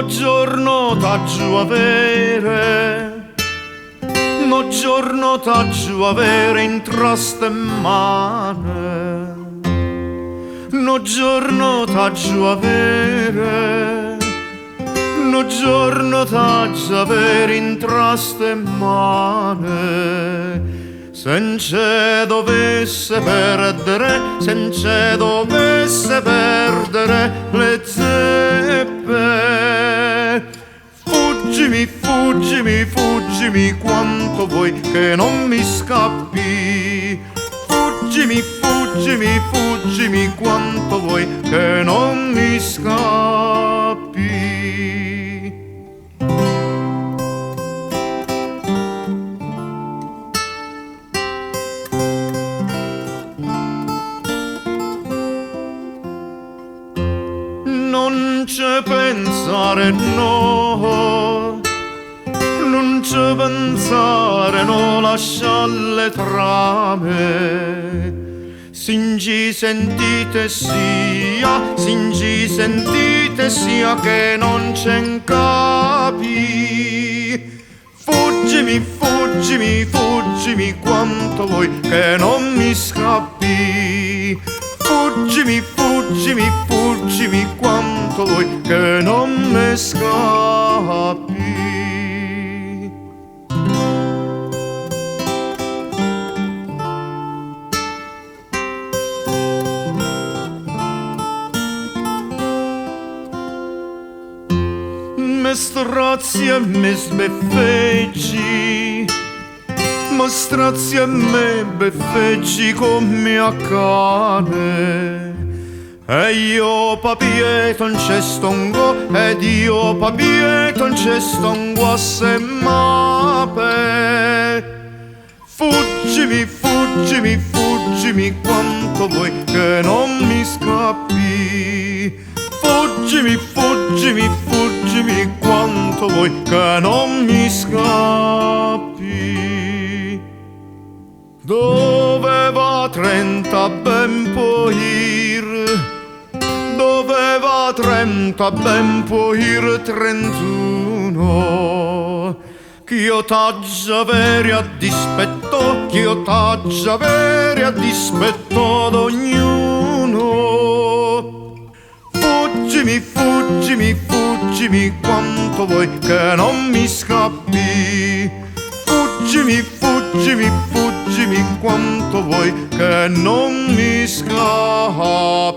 No giorno t'aggio avere, no giorno t'aggio avere in traste mane. No giorno t'aggio avere, no giorno t'aggio avere in traste mane. Se nce dovesse perdere, se nce dovesse perdere le zeppe. Fuggimi, fuggimi, fuggimi quanto vuoi che non mi scappi. Fuggimi, fuggimi, fuggimi quanto vuoi che non mi scappi. Non c'è pensare no, non c'è pensare no, lascia le trame. Singi sentite sia, singi sentite sia che non c'è capi. Fuggimi, fuggimi, fuggimi quanto vuoi che non mi scappi. Fuggimi, fuggimi, fuggimi quanto vuoi che non mi scappi. Me strazzi e me sbeffeggi, me strazzi e me beffeggi come a cane. E io papieto non c'è stongo, ed io papieto non c'è stongo a semape. Fuggimi, fuggimi, fuggimi quanto vuoi che non mi scappi. Fuggimi, fuggimi, fuggimi quanto vuoi che non mi scappi. Dove va 30 ben può ir, dove va 30 ben può ir 31. Ch'io t'aggia avere a dispetto, ch'io t'aggia avere a dispetto d'ognuno. Fuggimi, fuggimi, fuggimi quanto vuoi che non mi scappi. Fuggimi, fuggimi, fuggimi quanto vuoi che non mi scappi.